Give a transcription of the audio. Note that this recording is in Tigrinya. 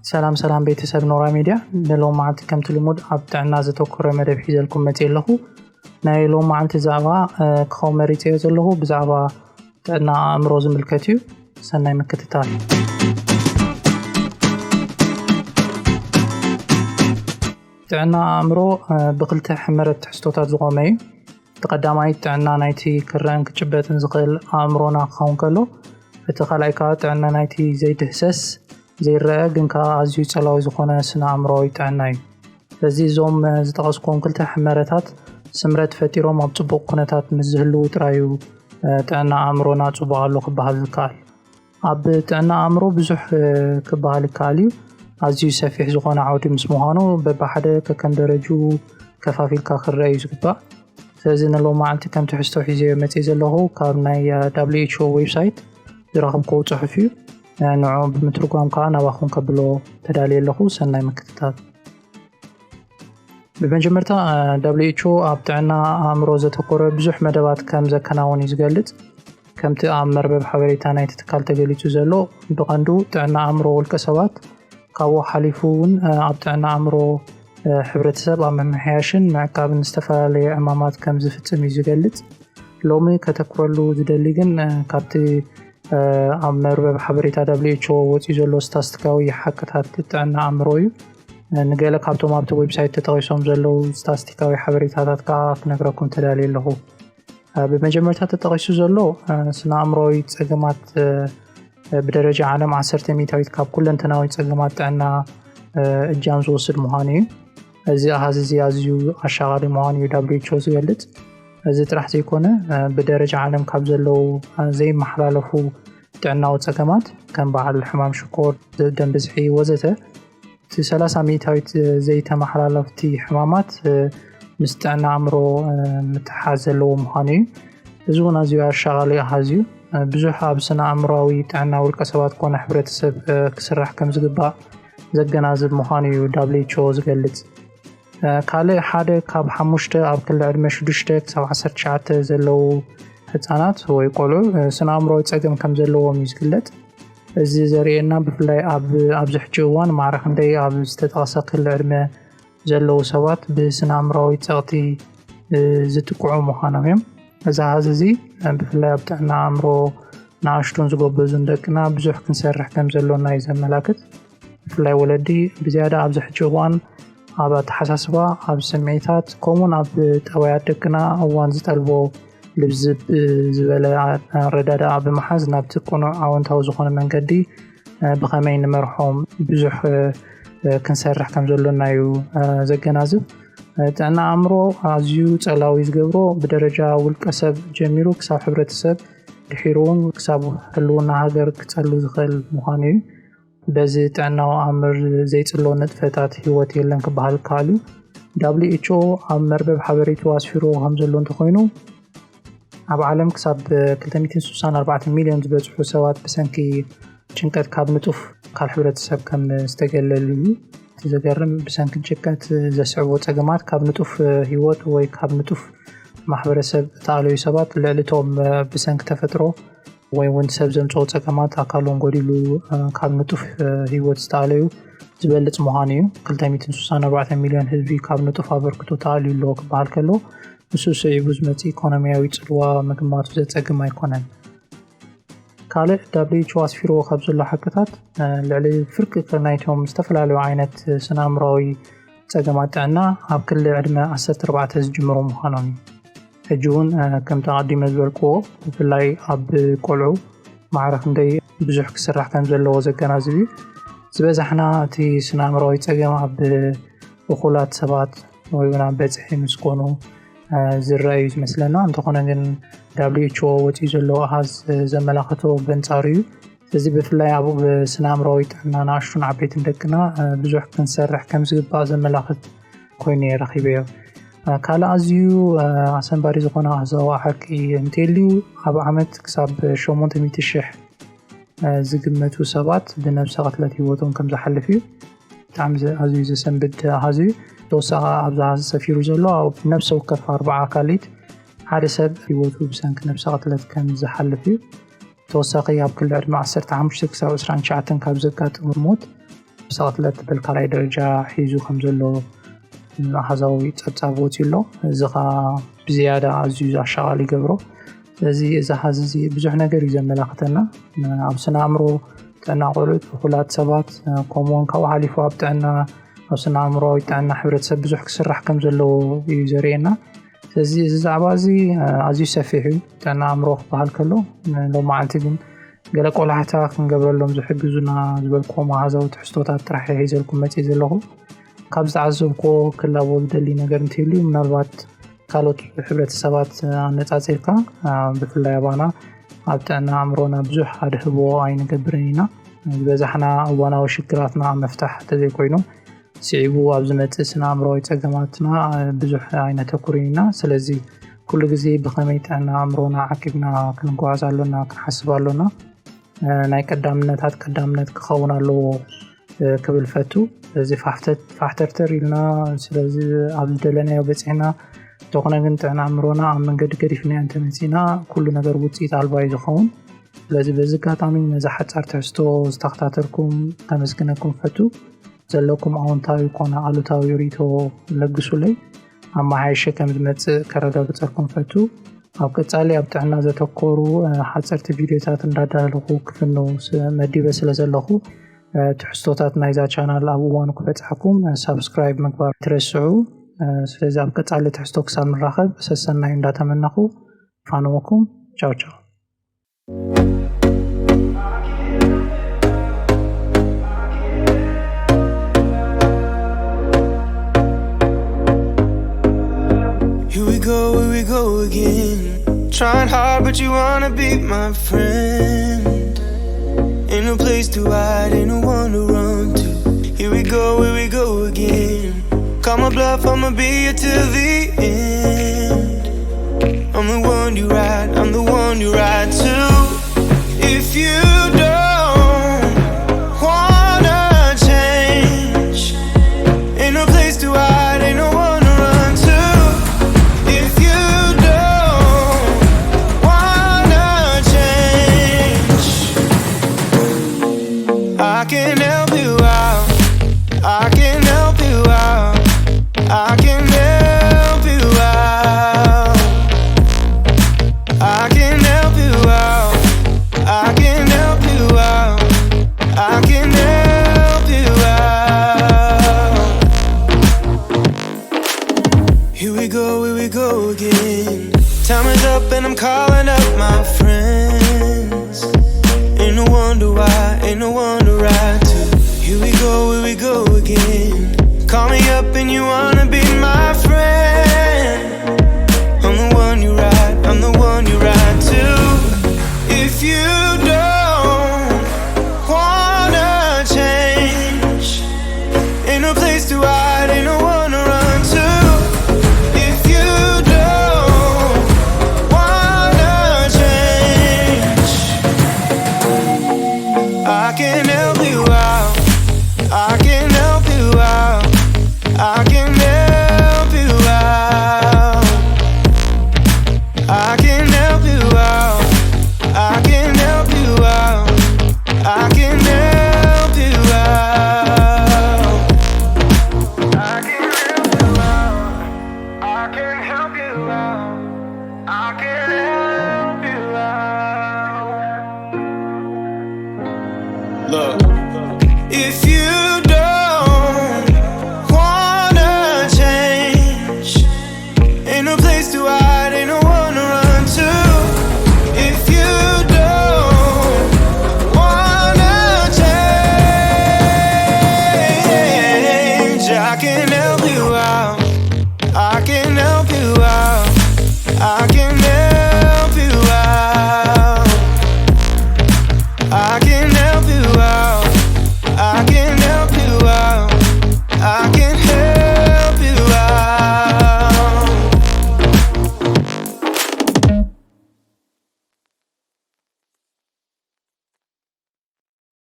ሰላም ሰላም ቤተሰብ ኖራ ሚድያ፣ ንሎም መዓልቲ ከምቲ ልሙድ ኣብ ጥዕና ዘተኮረ መደብ ሒዘልኩም መፅእ ኣለኹ። ናይ ሎም መዓልቲ ዛዕባ ክኸው መሪፀዮ ዘለኹ ብዛዕባ ጥዕና ኣእምሮ ዝምልከት እዩ። ሰናይ ምክትታል። ጥዕና ኣእምሮ ብክልተ ሕመረት ትሕዝቶታት ዝቆመ እዩ። እቲ ቀዳማይ ጥዕና ናይቲ ክረአን ክጭበጥን ዝኽእል ኣእምሮና ክኸውን ከሎ፣ እቲ ካልኣይ ከዓ ጥዕና ናይቲ ዘይድህሰስ ዘይረአ ግን ከዓ ኣዝዩ ጸላዊ ዝኾነ ስነ ኣእምሮዊ ጥዕና እዩ። ስለዚ እዞም ዝጠቐስኩም ክልተ ሕመረታት ስምረት ፈጢሮም ኣብ ጽቡቕ ኩነታት ምስ ዝህልዉ ጥራይ እዩ ጥዕና ኣእምሮና ጽቡቕ ኣሎ ክበሃል ዝከኣል። ኣብ ጥዕና ኣእምሮ ብዙሕ ክበሃል ይከኣል እዩ። ኣዝዩ ሰፊሕ ዝኾነ ዓውዲ ምስ ምዃኑ በብሓደ ከከም ደረጅኡ ከፋፊልካ ክረአ እዩ ዝግባእ። ስለዚ ንሎም መዓልቲ ከም ትሕዝቶ ሒዘዮ መፅእ ዘለኹ ካብ ናይ WHO ዌብሳይት ዝረኸብክዎ ፅሑፍ እዩ። ንዑ ብምትርጓም ከዓ ናባኹም ከብሎ ተዳልየ ኣለኹ። ሰናይ ምክትታል። ብመጀመርታ WHO ኣብ ጥዕና ኣእምሮ ዘተኮረ ብዙሕ መደባት ከም ዘከናውን እዩ ዝገልጽ። ከምቲ ኣብ መርበብ ሓበሬታ ናይቲ ትካል ተገሊጹ ዘሎ፣ ብቐንዱ ጥዕና ኣእምሮ ውልቀ ሰባት ካብኡ ሓሊፉ እውን ኣብ ጥዕና ኣእምሮ ሕብረተሰብ ኣብ ምምሕያሽን ምዕቃብን ዝተፈላለየ ዕማማት ከም ዝፍጽም እዩ ዝገልጽ። ሎሚ ከተኩረሉ ዝደሊ ግን ካብቲ ኣብ መርበብ ሓበሬታ WHO ወፂኡ ዘሎ ስታስቲካዊ ሓቅታት ጥዕና ኣእምሮ እዩ። ንገለ ካብቶም ኣብቲ ዌብሳይት ተጠቒሶም ዘለዉ ስታስቲካዊ ሓበሬታታት ከዓ ክነግረኩም ተዳልየ ኣለኹ። ብመጀመርታ ተጠቒሱ ዘሎ ስነ ኣእምሮዊ ጸገማት ብደረጃ ዓለም ዓሰርተ ሚእታዊት ካብ ኩለንተናዊ ጸገማት ጥዕና እጃም ዝወስድ ምዃኑ እዩ። እዚ ኣሃዝ እዚ ኣዝዩ ኣሻቓሊ ምዃኑ እዩ WHO ዝገልጽ። እዚ ጥራሕ ዘይኮነ ብደረጃ ዓለም ካብ ዘለዉ ዘይመሓላለፉ ጥዕናዊ ጸገማት ከም በዓል ሕማም ሽኮር፣ ደም ብዝሒ ወዘተ እቲ ሰላሳ ሚእታዊት ዘይተመሓላለፍቲ ሕማማት ምስ ጥዕና ኣእምሮ ምትሓዝ ዘለዎ ምዃኑ እዩ። እዚ እውን ኣዝዩ ኣሻቓሊ ኣሃዝ እዩ። ብዙሕ ኣብ ስነ ኣእምሮዊ ጥዕና ውልቀ ሰባት ኮነ ሕብረተሰብ ክስራሕ ከም ዝግባእ ዘገናዝብ ምዃኑ እዩ WHO ዝገልጽ። ካልእ ሓደ ካብ ሓሙሽተ ኣብ ክሊ ዕድመ ሽዱሽተ ክሳብ ዓሰርተ ትሽዓተ ዘለዉ ህፃናት ወይ ቆልዑ ስነ ኣእምሮዊ ጸገም ከም ዘለዎም እዩ ዝግለጽ። እዚ ዘርእየና ብፍላይ ኣብ ኣብዚ ሕጂ እዋን ማዕረ ክንደይ ኣብ ዝተጠቐሰ ክሊ ዕድመ ዘለዉ ሰባት ብስነ ኣእምሮዊ ጸቕጢ ዝጥቅዑ ምዃኖም እዮም። እዚ ኣሃዝ እዚ ብፍላይ ኣብ ጥዕና ኣእምሮ ንኣሽቱን ዝጎበዙን ደቅና ብዙሕ ክንሰርሕ ከም ዘሎና እዩ ዘመላክት። ብፍላይ ወለዲ ብዝያዳ ኣብዚ ሕጂ እዋን ኣብ ኣተሓሳስባ፣ ኣብ ስምዒታት፣ ከምኡውን ኣብ ጠባያት ደቅና እዋን ዝጠልቦ ልብዝብ ዝበለ ኣረዳድኣ ብምሓዝ ናብቲ ቅኑዕ ኣወንታዊ ዝኾነ መንገዲ ብኸመይ ንመርሖም ብዙሕ ክንሰርሕ ከም ዘሎና እዩ ዘገናዝብ። ጥዕና ኣእምሮ ኣዝዩ ጸላዊ ዝገብሮ ብደረጃ ውልቀ ሰብ ጀሚሩ ክሳብ ሕብረተሰብ፣ ድሒሩ እውን ክሳብ ህልውና ሃገር ክጸሉ ዝኽእል ምዃኑ እዩ። በዚ ጥዕናዊ ኣምር ዘይጽሎ ንጥፈታት ህይወት የለን ክበሃል ይከኣል እዩ። WHO ኣብ መርበብ ሓበሬቱ ኣስፊርዎ ከም ዘሎ እንተኾይኑ፣ ኣብ ዓለም ክሳብ ክልተ ሚእትን ስሳን ኣርባዕተን ሚልዮን ዝበጽሑ ሰባት ብሰንኪ ጭንቀት ካብ ንጡፍ ኣካል ሕብረተሰብ ከም ዝተገለሉ እዩ። እቲ ዘገርም ብሰንኪ ጭንቀት ዘስዕቦ ጸገማት ካብ ንጡፍ ህይወት ወይ ካብ ንጡፍ ማሕበረሰብ እተኣለዩ ሰባት ልዕሊ እቶም ብሰንኪ ተፈጥሮ ወይ እውን ሰብ ዘምፅኦ ጸገማት ኣካሎም ጎዲሉ ካብ ንጡፍ ህይወት ዝተኣለዩ ዝበልጽ ምዃኑ እዩ። ክልተ ሚእትን ስሳን ኣርባዕተን ሚልዮን ህዝቢ ካብ ንጡፍ ኣበርክቶ ተኣልዩ ኣለዎ ክበሃል ከሎ፣ ንሱ ስዒቡ ዝመጽእ ኢኮኖሚያዊ ጽልዋ ምግማቱ ዘጸግም ኣይኮነን። ካልእ WHO ኣስፊርዎ ካብ ዘሎ ሓቅታት፣ ልዕሊ ፍርቂ ናይቶም ዝተፈላለዩ ዓይነት ስነ ኣእምሮዊ ጸገማት ጥዕና ኣብ ክሊ ዕድመ ዓሰርተ ኣርባዕተ ዝጅምሩ ምዃኖም እዩ። ሕጂ እውን ከምቲ ኣቐዲመ ዝበልክዎ፣ ብፍላይ ኣብ ቆልዑ ማዕረ ክንደይ ብዙሕ ክስራሕ ከም ዘለዎ ዘገናዝብ እዩ። ዝበዛሕና እቲ ስነ ኣእምሮዊ ጸገም ኣብ እኹላት ሰባት ወይ እውን ኣብ በጽሒ ምስ ኮኑ ዝረአ እዩ ዝመስለና። እንተኾነ ግን WHO ወፂኡ ዘሎ ኣሃዝ ዘመላኸቶ በንጻሩ እዩ። እዚ ብፍላይ ኣብ ስነ ኣእምሮዊ ጥዕና ንኣሽቱን ዓበይትን ደቅና ብዙሕ ክንሰርሕ ከም ዝግባእ ዘመላኽት ኮይኑ እየ ረኺበዮ። ካልእ ኣዝዩ ኣሰንባሪ ዝኾነ ኣሃዛዊ ሓቂ እንተልዩ፣ ኣብ ዓመት ክሳብ ሸሞንተ ሚእቲ ሽሕ ዝግመቱ ሰባት ብነብሰ ቅትለት ህይወቶም ከም ዝሓልፍ እዩ። ብጣዕሚ ኣዝዩ ዘሰንብድ ኣሃዝ እዩ። ተወሳኺ ኣብዚ ኣሃዝ ሰፊሩ ዘሎ ኣብ ነብሰ ወከፍ ኣርባዓ ኣካሊት ሓደ ሰብ ህይወቱ ብሰንኪ ነብሰ ቅትለት ከም ዝሓልፍ እዩ። ተወሳኺ ኣብ ክሊ ዕድመ ዓሰርተ ሓሙሽተ ክሳብ ዕስራን ትሽዓተን ካብ ዘጋጥሙ ሞት ብሰቕትለት ትብል ካልኣይ ደረጃ ሒዙ ከም ዘሎ ኣሃዛዊ ጸብጻብ ወፂኡ ኣሎ። እዚ ኸዓ ብዝያዳ ኣዝዩ ኣሻቓሊ ይገብሮ። ስለዚ እዚ ኣሃዝ እዚ ብዙሕ ነገር እዩ ዘመላኽተና። ኣብ ስነ ኣእምሮ ጥዕና ቆልዑት፣ እኹላት ሰባት፣ ከምኡውን ካብኡ ሓሊፉ ኣብ ጥዕና፣ ኣብ ስነ ኣእምሮዊ ጥዕና ሕብረተሰብ ብዙሕ ክስራሕ ከም ዘለዎ እዩ ዘርእየና። ስለዚ እዚ ዛዕባ እዚ ኣዝዩ ሰፊሕ እዩ። ጥዕና ኣእምሮ ክበሃል ከሎ፣ ሎማዓንቲ ግን ገለ ቆላሕታ ክንገብረሎም ዝሕግዙና ዝበልክዎም ኣሃዛዊ ትሕዝቶታት ጥራሕ ሒዘልኩም መፅእ ዘለኹ። ካብ ዝተዓዘብክዎ ክላቦ ዝደሊ ነገር እንተይሉ፣ ምናልባት ካልኦት ሕብረተሰባት ኣነፃፂርካ፣ ብፍላይ ኣባና ኣብ ጥዕና ኣእምሮና ብዙሕ ኣድህቦ ኣይንገብርን ኢና። ዝበዛሕና እዋናዊ ሽግራትና ኣብ ምፍታሕ እንተዘይኮይኑ፣ ስዒቡ ኣብ ዝመፅእ ስነ ኣእምሮዊ ፀገማትና ብዙሕ ኣይነተኩርን ኢና። ስለዚ ኩሉ ግዜ ብኸመይ ጥዕና ኣእምሮና ዓቂብና ክንጓዓዝ ኣሎና፣ ክንሓስብ ኣሎና። ናይ ቀዳምነታት ቀዳምነት ክኸውን ኣለዎ ክብል ፈቱ። ስለዚ ፋሕተት-፣ ፋሕተርተር ኢልና፣ ስለዚ ኣብ ዝደለናዮ በፂሕና፣ እንተኾነ ግን ጥዕና ኣእምሮና ኣብ መንገዲ ገዲፍናዮ እንተመፂና፣ ኩሉ ነገር ውፅኢት ኣልባ እዩ ዝኸውን። ስለዚ በዚ ኣጋጣሚ ነዛ ሓፃር ትሕዝቶ ዝተኸታተልኩም ከመስግነኩም ፈቱ። ዘለኩም ኣወንታዊ ኮነ ኣሉታዊ ርእይቶ ለግሱለይ፣ ኣመሓይሸ ከም ዝመፅእ ከረጋግፀልኩም ፈቱ። ኣብ ቀፃሊ ኣብ ጥዕና ዘተኮሩ ሓፀርቲ ቪድዮታት እንዳዳለኹ ክፍንው መዲበ ስለ ዘለኹ፣ ትሕዝቶታት ናይዛ ቻናል ኣብ እዋኑ ክበፅሓኩም ሳብስክራይብ ምግባር ትረስዑ። ስለዚ ኣብ ቀፃሊ ትሕዝቶ ክሳብ ንራኸብ ሰሰናዩ እንዳተመነኹ ፋነወኩም። ቻው ቻው። Here we go, here we go again. Trying hard, but you wanna be my friend. Ain't no place to hide, ain't no one to run to. Here we go, here we go again. Call my bluff, I'ma be here till the end. I'm the one you ride, I'm the one you ride to. If you don't wanna change, ain't no place to hide, ain't no one to run to. If you don't wanna change, I can help you out. I can help you out. I can help you out. I can help you out. I can help you out. I can help you out. Here we go, here we go again. Time is up and I'm calling up my friends. Ain't no wonder why, ain't no wonder right to. Here we go, here we go again. Call me up and you wanna be my friend. I'm the one you ride, I'm the one you ride to. If you don't wanna change, ain't no place to hide, ain't no one to run to. If you don't wanna change, I can help you out. I can help you out. I can help you out. I can help you out. I can help you out. I can help you out. I can help you out. I can help you out. I can help you out. Look, if you don't wanna change, ain't no place to hide.